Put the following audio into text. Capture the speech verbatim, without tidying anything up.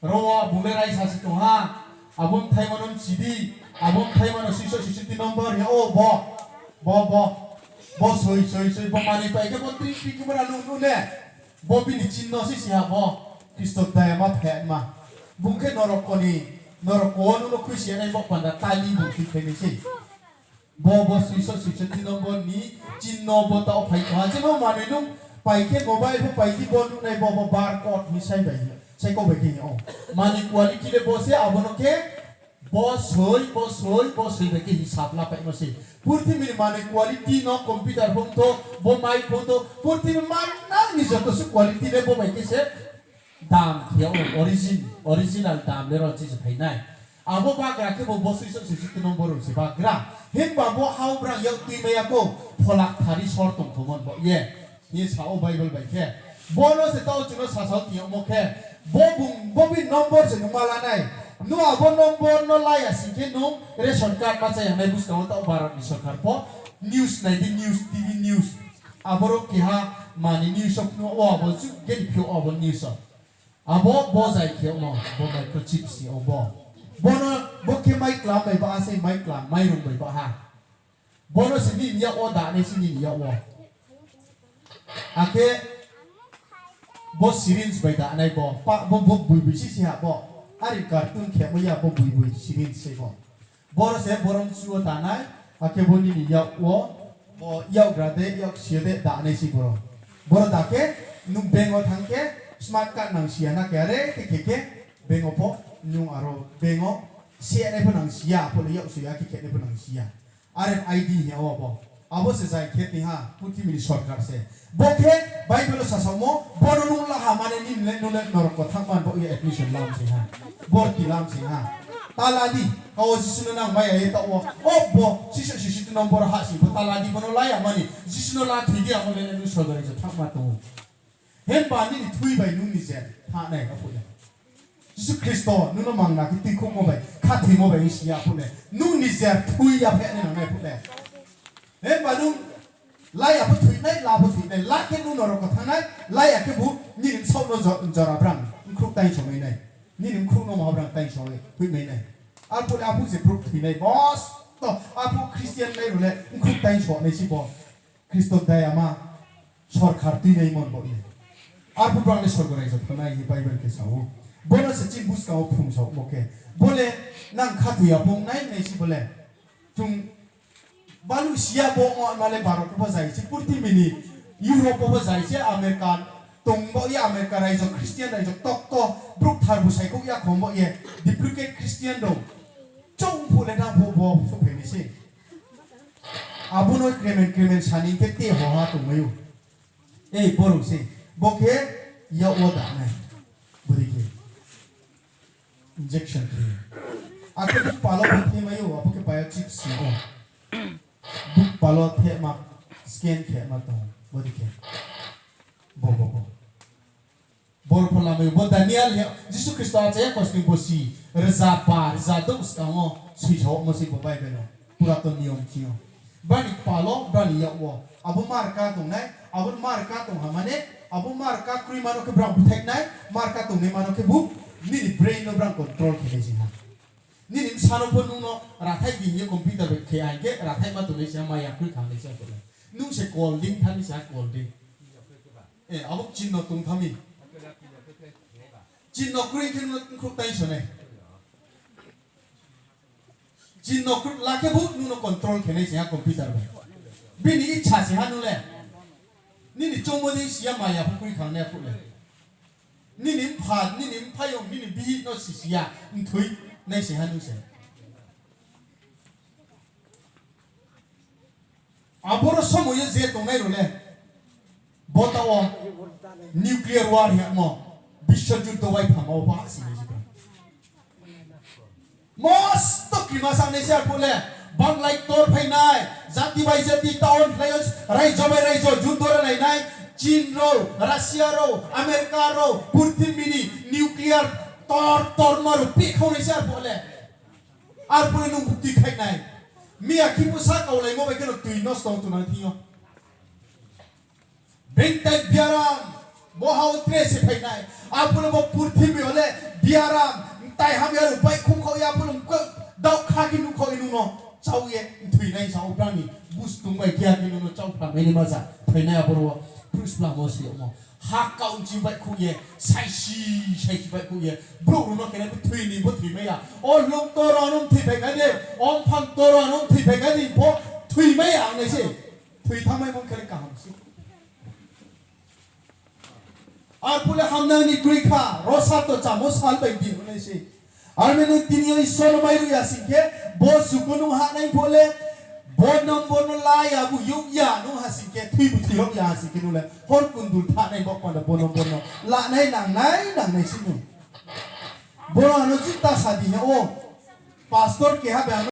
Ro wo bung le raisa se tong ha. Abo mthaima no msi di. Abo mthaima no six six three number ya o bo. Bo, bo. Bo soi, soi, soi, bo manoi pai khe bo tring tring khe bo ra nuh nuh ne. Bo bini chinno se si ha bo. Khristo dayama phaima. Bung khe norok ni, norok wo nung no khuisi ya nai bo panda tali bung tui phainai sei. Bo, bo six six three number ni chinno bo taoh phai tong ha. Jemo manoi nung pai khe mobile pho pai di bo nuhnai bo, bo barcode ni sai bai, sai kau bai khe hing o. Manoi quality le bo se abo no khe bo soi, bo soi, bo soi bai khe hisab la paimo sei. Purthimbi ni manoi quality no computer phone tho, bo mic phone tho, purthimbi manang ni joto se quality le bo bai khe se dam khe ya o, origin, original dam le ro chi se phai nai. Abo bagra khe bo, bo six six three number rao se bagra. Himba bo hao brang yak tui mai ya khou, pholak thari sor tong thomon bo ye. Hing ye sa o Bible bai khe. Bo no se taoh chung no sasao tiyagmo khe. Bo bung, bo bini number se nung ma la nai. Nung abo number no la ya sing khe nung ration card ma chá ya nai buskang wo taoh Bharat ni sorkar pho. News nai di, news, T V news. Aboro keha mani news o phnuh wo abo chu geni phio abo news o. Abo bo zai khe no, bo microchip si o bo. Bo no, bo khe mai klam bai ba ha sei, mai klam, mai rung bai ba ha. Bo no se nini yak wo da nai se nini yak wo. Akhe bo syringe bai da nai bo, pa, bo, bo boi boi si si ha bo. Are cartoon khe mo ya bo boi boi syringe se bo. Boro se boro mchu wo da nai, akhe bo nini yak wo, bo yakgra de, yaksi de da nai se boro. Boro da khe, nung bank wo thanng khe, smart card nang si ya na khe, are khe khe khe, bank wo pho, nung aro bank wo, se nai pho nang si ya, aphuh le yaksi ya khe khe nai pho nang si ya. R F I D hing ya o bo. Abo se zai khe tong ha, purthimbi ni sorkar se. Bo khe Bible wo sasaomo, bo no nung la ha mane nini le, nung le norok kothanngma bo ye admission lam se ha. Borti lam se ha. Tala di, kau Jisu no nang mai ya ye taoh wo. O bo, six six three number ha sing pho tala di, bo no la ya mani. Jisu no la thoi di, amo le nung sorkar raijo thanngma tong ou. Himba nini thui bai nung nijer thanng nai aphuh le. Jisu Khristo nung no mangna khe tuikhouhmo bai, khathoimo bai si ya aphuh le. Nung nijer thui ya phe nai nang nai aphuh le. Himba nung la ya pho thoi nai, la pho thoi nai, la khe nung norok wo thanng nai, la ya khebu nini bsaoh no jo-, jora brang, bkhrouh taingsao mai nai. Nini bkhrouh no maha brang taingsao mai, hoih mai nai. Arphuh le aphuh se brouh thoi nai, bosto, aphuh Christian nai rao le, bkhrouh taingsao nai si bo. Khristo dayama, sorkar tuinai mon bo ye. Arphuh brang le sorgo raijo thanng nai hing Bible khe sa ou. Bo no se chini buskang wo phrung saomo khe. Bo le nang khathoi ya phung nai nai si bo le. Chung baluh si ya bo ongma le Bharat wo pho zai se, purthimbi ni Europe wo pho zai se, America tong bo ye, America raijo, Christian raijo, tokto, brouh kthar bu saikhouh ya khong bo ye, duplicate Christian rao. Choung phuh le nang phuh bo souhphai nai se. Abo no kremen kremen sani khe te hoha tongmai ou. Ei, boro se. Bo khe yak wo da nai. Bodei khe. Injection khe. Akhe bukpal wo pho themai ou, abo khe biopsy si ou. Bukpal wo thema, scan khema tong ou. Bodei khe. Bo, bo, bo. Boro pho lamai ou, bo Daniel hing, Jisu Khristo achai ya kosning bosi, rza ba, rza douh skang wo, soisaomo se bo Bible wo, Puraton Niyom ching yo. Brao ni kpal wo, brao ni yak wo, abo marka tongnai, abo marka tong ha mane, abo marka kroima no khe brao búthaih nai, marka tongnaima no khebu, nini brain no brao control khe nai sing ha. Nini bsa no pho nung no rathai di hing ye computer bai khe ha hing khe rathaima tongnai sing ha, maya kroi kha nai sing ha phuh le. Nung se cold drink thanng nai sing ha, cold drink. E, abo chinno tong thanng mi. Chinno kroi khe nung no bkhrouh taingsao nai. Chinno kroi la khebu nung no control khe nai sing ha computer bai. Bini icha sing ha nung le. Nini choungmo dei si ya maya pho kroi kha nai aphuh le. Nini mpha, nini mphaiyong, nini bihih no sisi ya, mthoi nai sing ha nung se. Aboro somoi yo je tongnai rao le, bo taoh wo nuclear war hingmo, biswo juddo waiphama wo pho hahsi nai se brao. Mosto krima sa nai se arphuh le, banglai ktor phai nai, jati bai jati, town khlai yo, raijo bai raijo, juddo ralai nai, Chin rao, Russia rao, America rao, purthimbi ni nuclear tor torma rao pehkhau nai se arphuh le. Arphuh le nung bukti khai nai. Miya khe pho sa kaulaimo bai kheno tui nosto ong tongnang thing yo. Being tai biaram, bo ha wo tre se phai nai. Arphuh le bo purthimbi yo le Aram, mtai hamya rao baihkhouh khaoh ya pho nung khe, daohkha khe nuhkhaoh ye nung no chau ye mthoinai sa ou brang ni, bustung bai khe ya khe nung no chau phramai nai ma ja, thoinai aboro wo, phrusplamo se yagmo. Ha kau nching baihkhouh ye, saisi, saisi baihkhouh ye, brouh rao no khe nai bo thoi ni bo thoimai ya. O hloung ktor rao no mthoi phai kha di, o mphang ktor rao no mthoi phai kha di pho, thoimai ya ang nai se. Thoi thanngmaimo khe le kaham se. Arphuh le hamnang ni kroi kha, ro sato chamo sal bai di nai se. Armi nung tini yo Isor no mairuh ya sing khe, bo jugo nung hahnai pho le, bo number no la ya bu youh ya nung ha sing khe, thoibu thoirok ya ha sing khe nung le, hor kundul thanai bo panda bo number no lanai nangnai nangnai se nung. Bo no ano chita sa di he o, pastor keha bai ano